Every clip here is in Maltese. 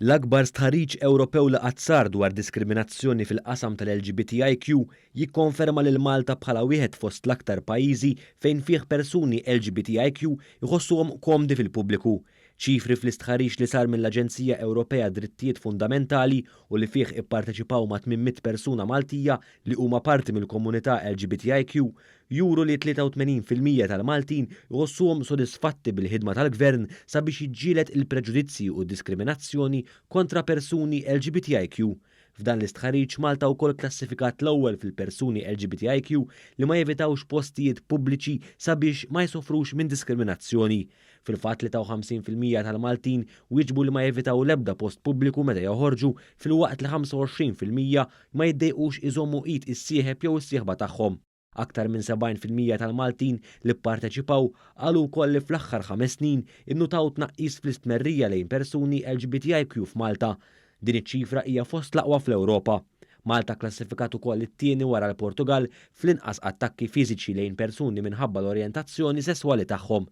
L-akbar stħarriġ Ewropew li qatt sar dwar diskriminazzjoni fil-qasam tal-LGBTIQ jikkonferma lil Malta bħala wieħed fost l-aktar pajjiżi fejn fih persuni LGBTIQ iħossuhom komdi fil-pubbliku. Ċifri fl-istħarriġ li sar mill-Aġenzija Ewropea għad-Drittijiet Fundamentali u li fih ipparteċipaw mat-800 persuna Maltija li huma parti mill-komunità LGBTIQ juru li 83% tal-Maltin iħossuhom sodisfatti bil-ħidma tal-Gvern sabiex jiġġieled il-preġudizzji u d-diskriminazzjoni kontra persuni LGBTIQ. F'dan l-istħarriġ Malta wkoll klassifikat l-ewwel fil-persuni LGBTIQ li ma jevitawx postijiet pubbliċi sabiex ma jsofrux minn diskriminazzjoni. Fil-fatt 53% tal-Maltin wieġbu li ma jevitaw l-ebda post pubbliku meta joħorġu filwaqt li 25% ma jiddejqux iżommu id is-sieħeb jew is-sieħba tagħhom. Aktar minn 70% tal-Maltin li pparteċipaw qalu wkoll li fl-aħħar ħames snin innutaw tnaqqis fl-istmerrija lejn persuni LGBTIQ f'Malta. Din iċ-ċifra hija fost l-aqwa fl-Ewropa. Malta kklassifikat ukoll it-tieni wara l-Portugall fl-inqas attakki fiżiċi lejn persuni minħabba l-orjentazzjoni sesswali tagħhom.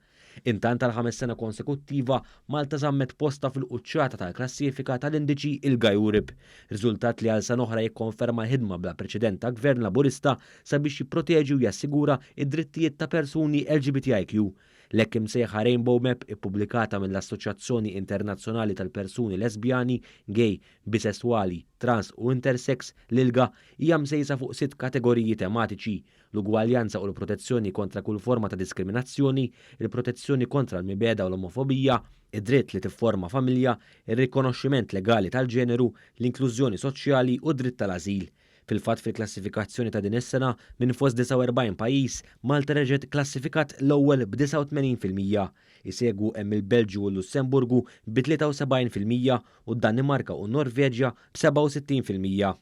Intant għall-ħames sena konsekuttiva, Malta żammet postha fil-quċċata tal-klassifika tal-indiċi ILGA Europe, riżultat li għal sena oħra jikkonferma l-ħidma bla preċedent ta' Gvern Laburista sabiex jipproteġi u jassigura d-drittijiet ta' persuni LGBTIQ. L-hekk imsejħa Rainbow Map ippubblikata mill-Assoċjazzjoni Internazzjonali tal-Persuni Lesbjani, Gay, Bisesswali, Trans u Intersex, l-ILGA, hija msejsa fuq sitt kategoriji tematiċi, l-ugwaljanza u l-protezzjoni kontra kull forma ta' diskriminazzjoni, il-protezzjoni kontra l-mibegħda u l-omofobija, id-dritt li tifforma familja, ir-rikonoxximent legali tal-ġeneru, l-inklużjoni soċjali u d-dritt tal-ażil. Fil-fatt fil-klassifikazzjoni ta' din is-sena, minn fost 49 pajjiż, Malta reġgħet klassifikat l-ewwel b'89%. Isegwu hemm il-Belġju u l-Lussemburgu bi 73% u d-Danimarka u n-Norveġja b'67%.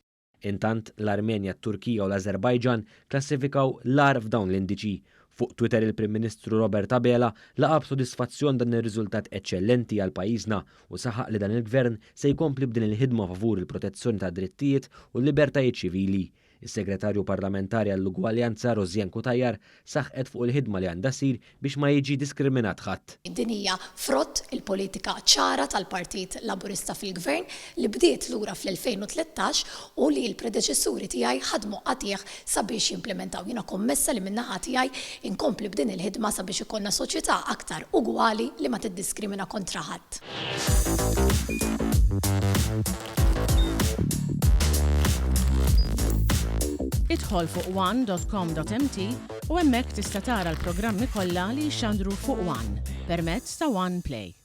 Intant, l-Armenja, t-Turkija u l-Ażerbajġan klassifikaw l-agħar f'dawn l-indiċi. Fuq Twitter il-Prim Ministru Robert Abela laqa' b'sodisfazzjon dan ir-riżultat eċċellenti għal pajjiżna u saħaq li dan il-Gvern se jkompli b'din il-ħidma favur il-protezzjoni tad-drittijiet u l-libertajiet ċivili. Is-Segretarju Parlamentari għall-Ugwaljanza Rosianne Cutajar saħqet fuq il-ħidma li għandha ssir biex ma jiġi diskriminat ħadd. Din hija frott il-politika ċara tal-Partit Laburista fil-Gvern li bdiet lura fl-2013 u li l-predeċessuri tiegħi ħadmu qatigħ sabiex jimplementaw. Jiena kommessa li min-naħa tiegħi inkompli b'din il-ħidma sabiex ikollna soċjetà aktar ugwali li ma tiddiskrimina kontra ħadd. Idħol fuq one.com.mt u hemmhekk tista' tara l-programmi kollha li jixxandru fuq One permezz ta' One Play.